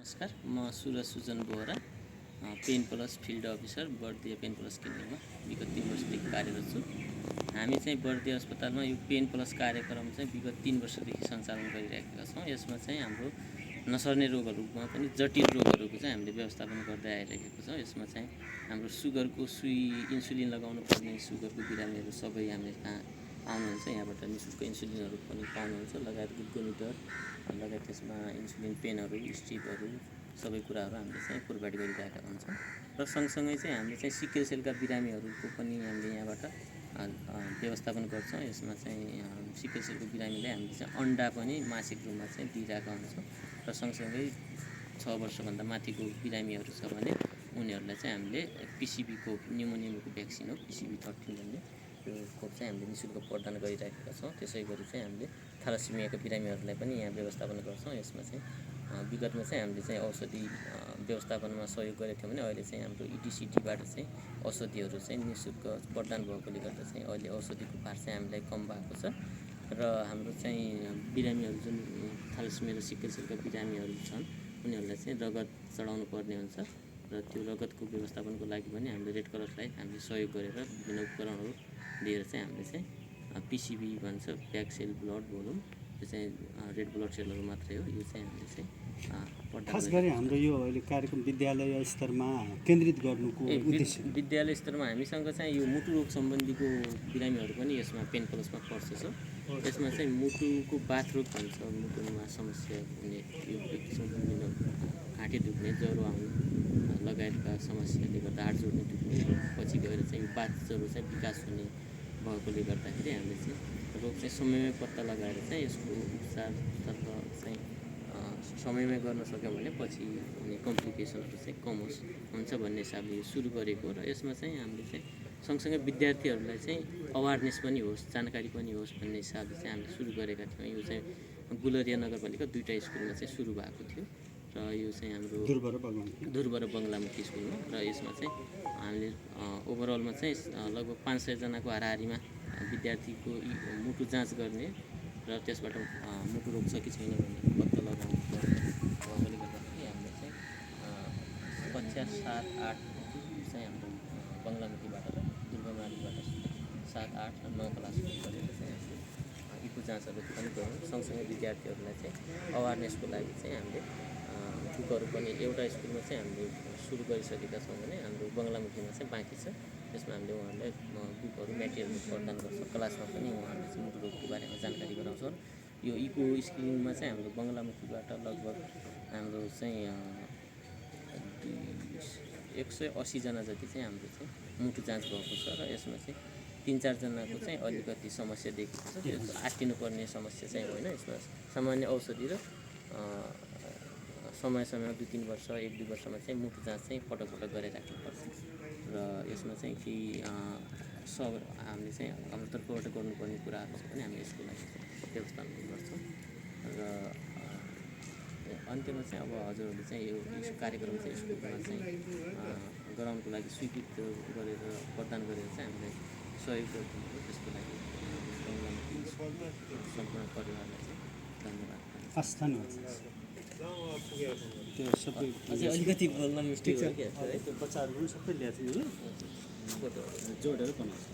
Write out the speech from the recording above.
नमस्कार, म Suraj Sujan Bohara pen plus field officer Bardiya pen plus केन्द्रमा विगत 3 वर्षदेखि कार्यरत छु। हामी चाहिँ बर्दिया अस्पतालमा यो पेन प्लस कार्यक्रम चाहिँ विगत 3 वर्षदेखि सञ्चालन गरिरहेका छौँ। यसमा चाहिँ हाम्रो नसर्ने रोगहरूमा पनि जटिल रोगहरूको चाहिँ हामीले व्यवस्थापन गर्दै आइरहेको छौँ। यसमा चाहिँ हाम्रो सुगरको सुई इन्सुलिन लगाउनु पर्ने सुगरको बिरामीहरू सबै हामीले आउनुहुन्छ। यहाँबाट निःशुल्क इन्सुलिनहरू पनि पाउनुहुन्छ, लगायत ग्लुकोमिटर लगायत त्यसमा इन्सुलिन पेनहरू स्ट्रिपहरू सबै कुराहरू हामीले चाहिँ प्रोभाइड गरिरहेका हुन्छौँ। र सँगसँगै चाहिँ हामीले चाहिँ सिकल सेलका बिरामीहरूको पनि हामीले यहाँबाट व्यवस्थापन गर्छौँ। यसमा चाहिँ सिकल सेलको बिरामीलाई हामीले चाहिँ अन्डा पनि मासिक रूपमा चाहिँ दिइरहेका हुन्छौँ। र सँगसँगै 6 वर्षभन्दा माथिको बिरामीहरू छ भने उनीहरूलाई चाहिँ हामीले पिसिबीको न्युमोनियाको भ्याक्सिन हो PCV13 भन्ने त्यो खोप चाहिँ हामीले निःशुल्क प्रदान गरिरहेका छौँ। त्यसै गरी चाहिँ हामीले थ्यालासेमियाका बिरामीहरूलाई पनि यहाँ व्यवस्थापन गर्छौँ। यसमा चाहिँ विगतमा चाहिँ हामीले चाहिँ औषधि व्यवस्थापनमा सहयोग गरेको थियौँ भने अहिले चाहिँ हाम्रो EDCTबाट चाहिँ औषधिहरू चाहिँ निःशुल्क प्रदान भएकोले गर्दा चाहिँ अहिले औषधिको भार चाहिँ हामीलाई कम भएको छ। र हाम्रो चाहिँ बिरामीहरू जुन थ्यालासेमिया र सिकल सेलका बिरामीहरू छन् उनीहरूलाई चाहिँ रगत चढाउनु पर्ने हुन्छ र त्यो रगतको व्यवस्थापनको लागि पनि हामीले रेड क्रसलाई हामीले सहयोग गरेर विभिन्न उपकरणहरू लिएर चाहिँ हामीले चाहिँ PCV भन्छ प्याक सेल ब्लड भोल्युम, त्यो चाहिँ रेड ब्लड सेलहरू मात्रै हो। यो चाहिँ हामीले चाहिँ खास गरी हाम्रो यो अहिले कार्यक्रम विद्यालय स्तरमा केन्द्रित गर्नुको उद्देश्य विद्यालय स्तरमा हामीसँग चाहिँ यो मुटु रोग सम्बन्धीको बिरामीहरू पनि यसमा पेन प्लसमा पर्छ। यसमा चाहिँ मुटुको बाथरोग भन्छ, मुटुमा समस्या हुने यो विभिन्न घाँटी दुख्ने, ज्वरो आउने लगायतका समस्याले गर्दा हाड जोड्ने दुख्ने पछि गएर चाहिँ यो बाथ ज्वरो चाहिँ विकास हुने भएकोले गर्दाखेरि हामीले चाहिँ रोग चाहिँ समयमै पत्ता लगाएर चाहिँ यसको उपचारतर्फ चाहिँ समयमै गर्न सक्यौँ भने पछि हुने कम्प्लिकेसनहरू चाहिँ कम हुन्छ भन्ने हिसाबले यो सुरु गरेको। र यसमा चाहिँ हामीले चाहिँ सँगसँगै विद्यार्थीहरूलाई चाहिँ अवेरनेस पनि होस्, जानकारी पनि होस् भन्ने हिसाबले चाहिँ हामीले सुरु गरेका थियौँ। यो चाहिँ गुलरिया नगरपालिका 2टा स्कुलमा चाहिँ सुरु भएको थियो र यो चाहिँ हाम्रो धुर्ब र बङ्गलामुखी स्कुलमा। र यसमा चाहिँ हामीले ओभरअलमा चाहिँ लगभग 500 जनाको हाराहारीमा विद्यार्थीको मुटु जाँच गर्ने र त्यसबाट मुटु रोग छ कि छैन भन्ने पत्ता लगाउनु भएकोले गर्दाखेरि हामीले चाहिँ कक्षा 7, 8 चाहिँ हाम्रो बङ्गलामुखीबाट र दुर्गामालीबाट 7, 8 र 9 क्लास गरेर चाहिँ इको जाँचहरू पनि गऱ्यौँ। सँगसँगै विद्यार्थीहरूलाई चाहिँ अवेरनेसको लागि चाहिँ हामीले बुकहरू पनि एउटा स्कुलमा चाहिँ हामीले सुरु गरिसकेका छौँ भने हाम्रो बङ्गलामुखीमा चाहिँ बाँकी छ। त्यसमा हामीले उहाँहरूलाई बुकहरू मेटेरियलहरू प्रदान गर्छौँ। क्लासमा पनि उहाँहरूले चाहिँ मुटु रोगको बारेमा जानकारी गराउँछौँ। यो इको स्क्रिनिङमा चाहिँ हाम्रो बङ्गलामुखीबाट लगभग हाम्रो चाहिँ 180 जना जति चाहिँ हाम्रो चाहिँ मुटु जाँच भएको छ। र यसमा चाहिँ 3-4 जनाको चाहिँ अलिकति समस्या देखेको छ। त्यो आत्तिनुपर्ने समस्या चाहिँ होइन। यसमा सामान्य औषधि र समयमा 2-3 वर्ष 1-2 वर्षमा चाहिँ मुटु जाँच चाहिँ पटक गरेर राख्नुपर्छ। र यसमा चाहिँ केही हामीले चाहिँ हाम्रो तर्फबाट गर्नुपर्ने कुराहरू छ भने हामी यसको लागि व्यवस्थापन गर्छौँ। र अन्त्यमा चाहिँ अब हजुरहरूले चाहिँ यो कार्यक्रम चाहिँ स्कुलमा चाहिँ गराउनको लागि स्वीकृत गरेर प्रदान गरेर चाहिँ हामीलाई सहयोग गरिदिनु, त्यसको लागि सम्पूर्ण परिवारलाई चाहिँ धन्यवाद। त्यो सबै अलिकति बोल्न मिस्टेक भयो क्या, त्यो बच्चाहरू पनि सबै ल्याएको थियो फोटोहरू जोडेर बनाउँछ।